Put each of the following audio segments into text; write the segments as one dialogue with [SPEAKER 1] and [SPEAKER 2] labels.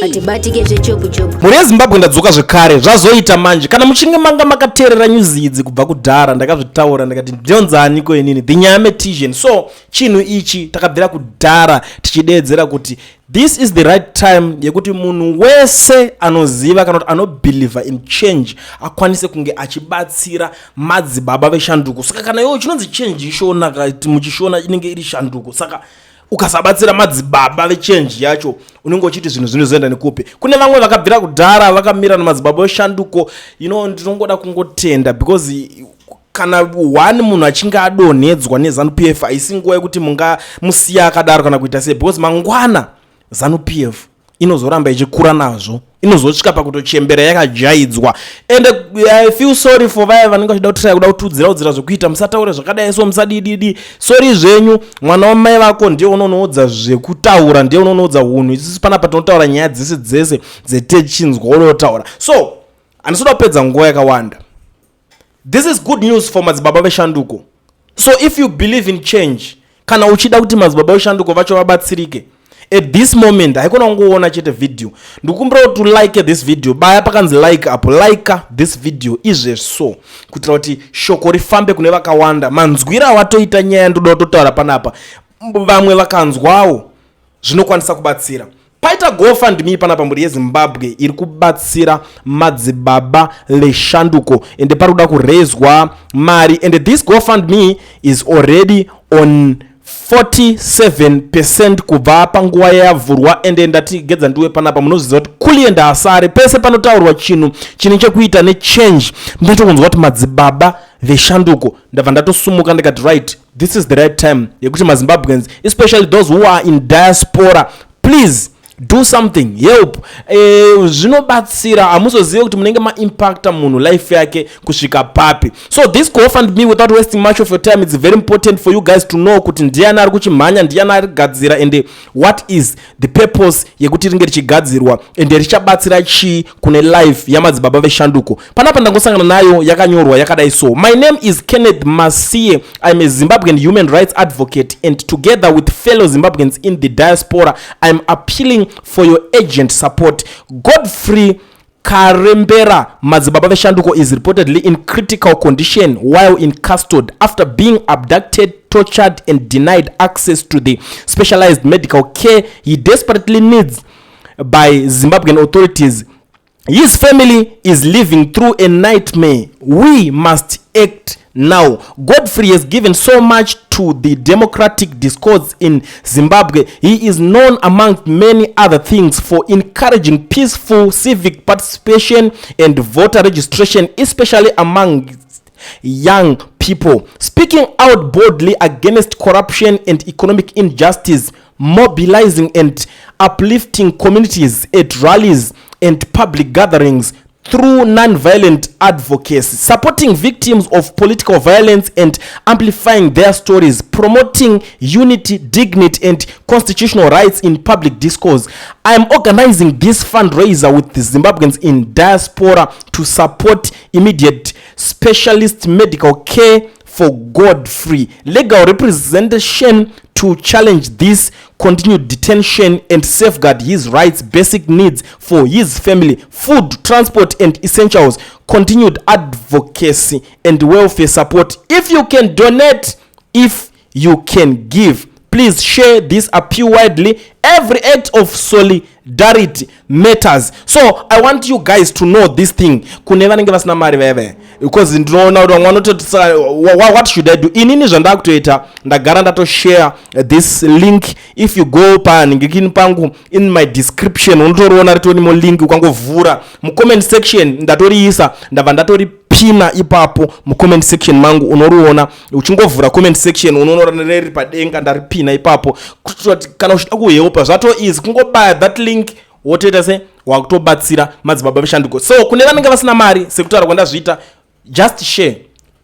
[SPEAKER 1] Atibatike zvechopu-chopu.
[SPEAKER 2] Mhuri yeZimbabwe, ndadzoka zvekare. Zvazoita manje kana muchinge manga makateerera news idzi kubva kudhara. Ndakazvitaura ndikati ndionzaniko inini the Nyametisian. So chinhu ichi takabvira kudhara tichideedzera kuti this is the right time yekuti munhu wese anoziva kana kuti anobelieve in change akwanise kunge achibatsira madzibaba veshanduko. Saka kana iwo chinonzi change ishona muchishona inenge iri shanduko. Saka ukasabatsira madzibaba vechange yacho, unenge uchiti zvinhu zvinozoenda nekupi? Kune vamwe vakabvira kudhara vakamira namadzibaba veshanduko. Ndinongoda kungotenda because kana one munhu achinge adonhedzwa neZANU PF, haisi nguva yekuti mungamusiya akadaro kana kuita sei, because mangwana ZANU PF inozoramba ichikura nazvo, inozosvika pakutochembera yakajaidzwa. And I feel sorry for vaya vanenge vachida kutraya kuda kutiudzira udzira zvekuita. Musataure zvakadai, so musadididi. Sorry zvenyu, mwana wamai vako ndiye unonoudza zvekutaura, ndiye unonoudza unhu. Isusu panapa tinotaura nyaya dzese dzese dzetechinzwa unotaura. So handisoda kupedza nguva yakawanda. This is good news for madzibaba veshanduko. So if you believe in change, kana uchida kuti madzibaba veshanduko vacho vabatsirike at this moment, haikona kungoona chete video. Ndikukumbira kuti like this video, baya pakanzi like apo, like this video izvezvi, so kuitira kuti shoko rifambe kune vakawanda. Manzwiro awatoita nyaya ndoda kutotaura panapa, vamwe vakanzwawo zvinokwanisa kubatsira. Paita GoFundMe panapa, mhuri yeZimbabwe, iri kubatsira madzibaba veshanduko, ende pari kuda kurezwa mari. And this GoFundMe is already on 47% kubva panguva yavhurwa. Ende ndati gedza ndiwe panapa, munoziva kuti kulienda asare pese panotaurwa chinhu chine chekuita nechange. Ndatokunzwa kuti madzibaba veshanduko, ndabva ndatosumuka ndikati, right, this is the right time yekuti maZimbabweans, especially those who are in diaspora, please do something, help. Zvinobatsira. Hamuzozive kuti munenge maimpacta munhu life yake kusvika papi. So this GoFund Me, without wasting much of your time, it's very important for you guys to know kuti ndiani ari kuchimhanya, ndiani ari kugadzira, and what is the purpose yekuti ringe richigadzirwa, and richabatsira chii kune life yamadzibaba veshanduko. Panapa ndangosangana nayo yakanyorwa yakadai so: "My name is Kenneth Masiye. I'm a Zimbabwean human rights advocate, and together with fellow Zimbabweans in the diaspora, I'm appealing for your urgent support. Godfrey Karembera Madzibaba Veshanduko is reportedly in critical condition while in custody after being abducted, tortured and denied access to the specialized medical care he desperately needs by Zimbabwean authorities. His family is living through a nightmare. We must act now. Godfrey has given so much to the democratic discourse in Zimbabwe. He is known, among many other things, for encouraging peaceful civic participation and voter registration, especially among young people, speaking out boldly against corruption and economic injustice, mobilizing and uplifting communities at rallies and public gatherings through non-violent advocacy, supporting victims of political violence and amplifying their stories, promoting unity, dignity and constitutional rights in public discourse. I am organizing this fundraiser with the Zimbabweans in diaspora to support immediate specialist medical care for Godfrey, legal representation to challenge this continued detention and safeguard his rights, basic needs for his family, food, transport and essentials, continued advocacy and welfare support. If you can donate, if you can give, please share this appeal widely. Every act of solidarity matters." So I want you guys to know this thing. Kune vanenge vasina mari vaya vaya, because ndinoona kuti vamwe vanototi, "What should I do?" Inini zvandakutoita, ndagara ndatoshare this link. If you go panhingikini pangu, in my description unotoriona ritorimo link. Ukangovhura mucomment section, ndatoriisa, ndabva ndatoripina ipapo mucomment section mangu. Unoriona uchingovhura comment section, unoona riri padenga, ndaripina ipapo, kutoti kana uchida kuhelpa, zvato easy kungobaya that link, wotoita se wakutobatsira madzibaba veshanduko. So kune vanenge vasina mari, sekutaura kwandazviita, just share.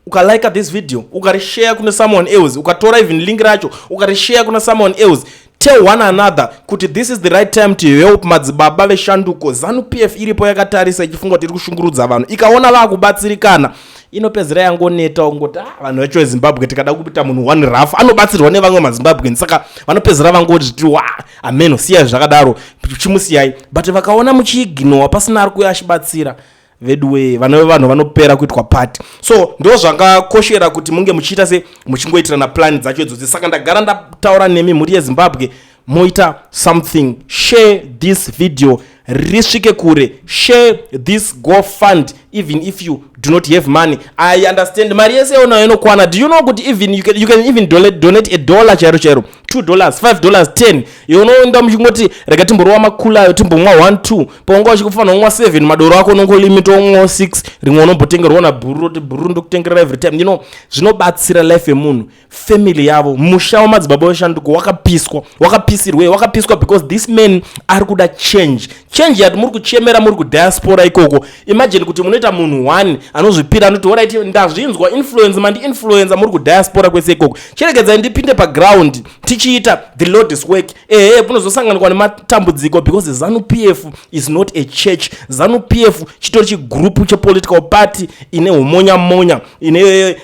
[SPEAKER 2] Ukalike this video, ukarishare kune someone else, ukatora even link racho ukarishare kuna someone else, tell one another kuti this is the right time to help madzibaba veshanduko. ZANU PF iripo yakatarisa ichifunga kuti iri kushungurudza vanhu. Ikaona vaakubatsirikana, Inopedzera yangoneta ungoti, ah, vanhu vacho veZimbabwe, tikada kuita munhu one rough anobatsirwa nevamwe maZimbabwean, saka vanopedzera vangoti wa ameno, siyai zvakadaro, chimusiyai. But vakaona muchiignowa pasina ari kuuya achibatsira, veduwe, vana vevanhu vanopera kuitwa party. So ndo zvangakoshera kuti munge muchiita se muchingoitirana plan dzacho idzodzi. Saka ndagara ndataura nemi, mhuri yeZimbabwe, moita something. Share this video risvike kure. Share this Go Fund even if you do not have money. I understand mari yese yaunayo inokwana. Do you know kuti even you can even donate a dollar chairo chairo, $2, $5, 10? Unoenda muchingoti rega timborova makulayo, timbomwa 1 2. Paunga uchikufanira kumwa 7 madoro ako, unongolimita omwawo 6. Rimwe unombotengerwa nabhuru, roti bhuru ndokutengerera every time. Zvinobatsira life yemunhu, family yavo. Musha wamadzibaba weshanduko wakapiswa. Wakapisirwei? Wakapiswa because this man ari kuda change, change yati muri kuchemera muri kudiaspora ikoko. Imagine kuti munoita munhu one anozvipira, anoti, "Alright, ndazvinzwa, influence mandiinfluenza muri kudiaspora kwese ikoko, chiregedzai ndipinde paground tichiita the Lord's work." Ehe, punozosanganikwa nematambudziko because ZANU PF is not a church. ZANU PF chitori chigroup chepolitical party ine umonya monya, ine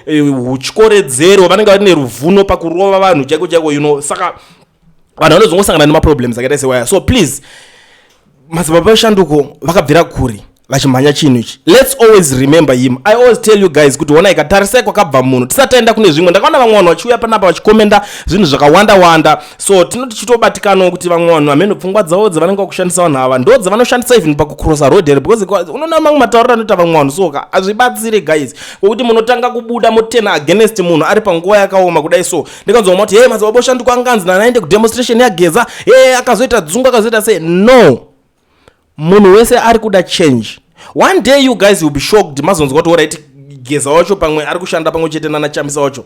[SPEAKER 2] utyoredzero. Vanenge vaine ruvhuno pakurova vanhu chaiko chaiko. Saka vanhu vanozongosangana nemaproblems akaita sewaya. So please, madzibaba eshanduko vakabvira kure vachimhanya chinhu ichi. Let's always remember him. I always tell you guys kuti onai, tarisai kwakabva munhu tisati taenda kune zvimwe. Ndakaona vamwe vanhu vachiuya panapa vachikomenda zvinhu zvakawanda wanda, so tinoti chitobatikanawo kuti vamwe vanhu hameno pfungwa dzavo dzavanenge vakushandisa. Vanhu ava ndo dzavanoshandisa even pakucrossa road here? Because unoona mamwe matauriro anoita vamwe vanhu, soka hazvibatsire, guys, kwekuti munotanga kubuda motena against munhu ari panguva yakaoma kudai. So ndikanzwa kuti, "Hey, madzibaba oshanduko anganzi nanaende kudemonstration yaGeza, hey, akazoita dzungu, akazoita sei." No, munhu wese ari kuda change. One day you guys will be shocked, mazonzwa kuti, alright, Geza wacho pamwe ari kushanda pamwe chete nana Chamisa wacho.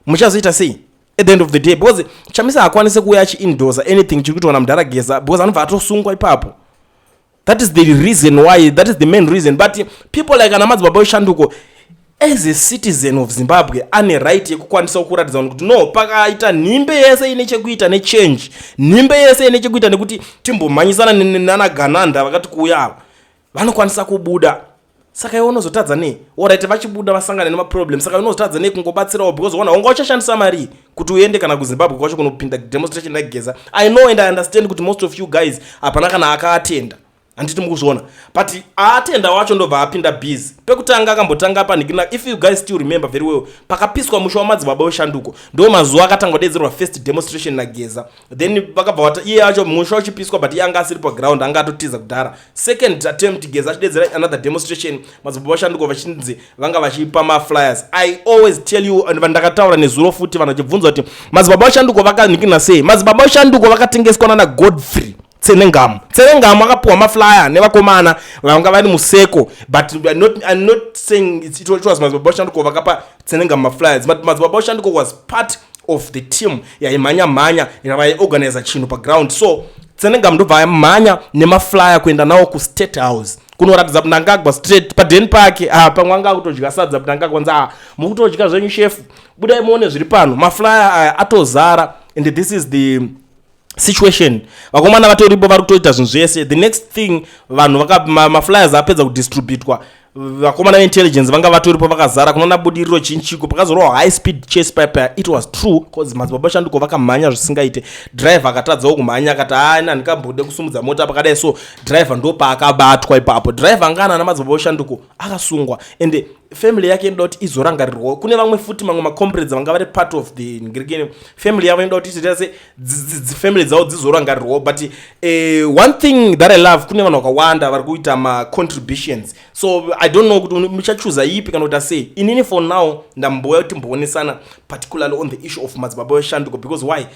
[SPEAKER 2] Muchazoita sei at the end of the day? Because Chamisa haakwanisi kuuya achiendorsa anything chiri kuitwa namudhara Geza, because anobva atosungwa ipapo. That is the reason why, that is the main reason. But people like ana madzibaba eshanduko, as a citizen of Zimbabwe, ane right yekukwanisa kuratidza vanhu kuti no, pakaita nhimbe yese ine chekuita nechange, nhimbe yese ine chekuita nekuti timbomhanyisana nanagananda vakati kuuya ava, vanokwanisa kubuda. Saka iwe unozotadza nei? Alright, vachibuda vasangane nemaproblem, saka unozotadza nei kungobatsirawo? Because ona, wanga uchashandisa mari kuti uende kana kuZimbabwe kwacho kunopinda demonstration yaGeza. I know and I understand kuti most of you guys hapana kana akaatenda, handiti mukuzviona? But aatenda wacho ndobva apinda busy. Pekutanga akambotanga panikina, if you guys still remember very well, pakapiswa musha wamadzibaba weshanduko, ndo mazuva akatanga kudedzerwa first demonstration naGeza. Then vakabva vata iye acho musha uchipiswa, but iye anga asiri paground, anga atotiza kudhara. Second attempt, Geza achidedzera another demonstration, madzibaba veshanduko vachinzi vanga vachipa maflyers. I always tell you, and ndakataura nezuro futi, vanhu vachibvunza kuti madzibaba veshanduko vakanikina sei. Madzibaba veshanduko vakatengeswa nana Godfrey Tsenengamu. Tsenengamu akapiwa maflyer nevakomana vanga vari museko, but I'm not saying it was madzibaba veshanduko vakapa Tsenengamu maflyers, but madzibaba veshanduko was part of the team yaimhanya mhanya, vaiorganiza chinhu paground. So Tsenengamu ndobva amhanya nemaflyer kuenda nawo kuState House kunoratidza Mnangagwa straight padheni pake. Ah, pamwe anga akutodya sadza. Mnangagwa nzi, "Ah, mukutodya zvenyu shefu, budai muone zviri pano." Maflyer aya atozara and this is the situation. Vakomana vatoripo, vari kutoita zvinhu zvese. The next thing, vanhu maflyers apedza kudistributwa, vakomana veintelligence vanga vatoripo vakazara kunoona Budiriro chinchiko. Pakazorwa high speed chase pipe. It was true, cause madzibaba shanduko vakamhanya zvisingaite. Driver akatadzawo kumhanya, akati, "Haina, handikambode kusumudza mota pakadai." So driver ndo paakabatwa ipapo. Driver anga ana madzibaba shanduko akasungwa, and family yake inoda kuti izorangarirwawo. Kune vamwe futi, mamwe macomrades vanga vari part of the ngirikini, family yavo inoda kuti izoita se family dzavo dzizorangarirwawo. But one thing that I love, kune vanhu vakawanda vari kuita macontributions, so I don't know kuti muchachuza ipi kana kuti asei. Inini for now ndamboya kuti timboonesana, particularly on the issue of madzibaba veshanduko. Because why?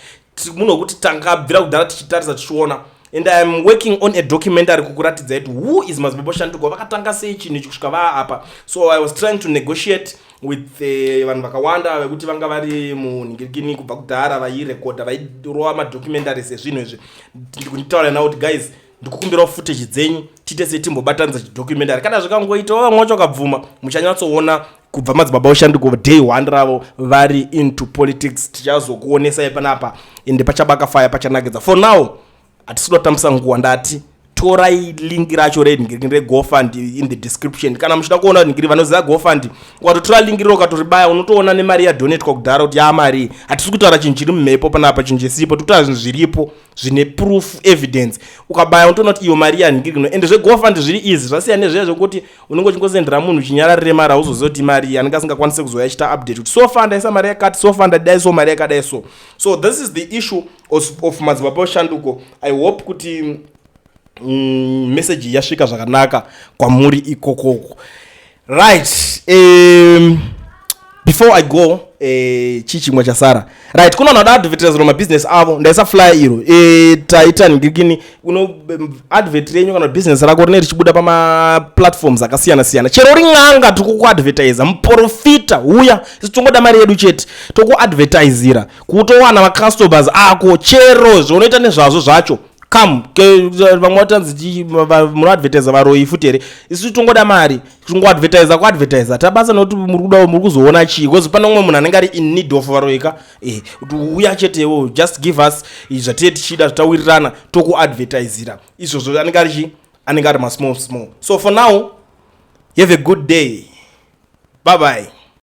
[SPEAKER 2] Munhu wekuti tangabvira kudhara tichitarisa, tichiona, and I am working on a documentary kukuratidza kuti who is madzibaba shanduko, vakatanga sei chinhu ichi kusvika vaa apa. So I was trying to negotiate with vanhu vakawanda vekuti vanga vari munhingirikini kubva kudhara, vairekodha, vairova madocumentaries ezvinhu izvi. Ndikutaura navo kuti, "Guys, ndikukumbirawo footage dzenyu, tiite sei, timbobatanidza chidocumentary." Kana zvikangoitawo, vamwe vacho vakabvuma, muchanyatsoona kubva madzibaba oshanduko day one ravo vari into politics. Tichazokuonesai panapa, ende pachabaka fire, pachanakidza. For now hatisi kutambisa nguva, ndati Torai link racho renhingiri reGoFund in the description kana muchida kuona nhingiri. Vanoziva GoFund, ukatotora link riro ukatoribaya, unotoona nemari yadonetwa kudhara kuti yaamari. Hatisi kutaura chinhu chiri mumhepo panapa, chinhu chisipo. Tikutaura zvinhu zviripo zvine proof, evidence. Ukabaya unotoona kuti iyo mari yanhingiri ino. Ende zveGoFund zviri easy, zvasiyana nezviya zvekuti unenge uchingosendera munhu chinyararire mari, hauzoziva kuti mari anenge asingakwanisi kuzoya achita update kuti so far ndaisa mari yakati, so far ndadai so, mari yakadai so. So this is the issue of Madzibaba Oshanduko. I hope kuti message yasvika zvakanaka kwamuri ikokoko. Right, before I go, chii chimwe chasara? Right, kuna vanhu vada advertisera mabhizinesi avo. Ndaisa flyer iro. Taita ndikini uno advert renyu kana business rako rine richibuda pamaplatforms akasiyana siyana. Chero uri n'anga, tiri kukuadvertisa. Muprofita, uya, isu tongoda mari yedu chete, tokuadvertisira kutowana macustomers ako. Chero zvaunoita nezvazvo zvacho, come. Vamwe vatanzi munoadvertisa varoyi futi here? Isu tongoda mari, tingoadvertisa, kuadvertisa tabasa nokuti muri kuda, muri kuzoona chii? Because pane umwe munhu anenge ari in need of varoyi ka. Kuti uya chetewo, just give us zvatinee tichida, zvatawirirana, tokuadvertisira izvozvo. Anenge ari chi, anenge ari masmall small. So for now, have a good day. Bye bye.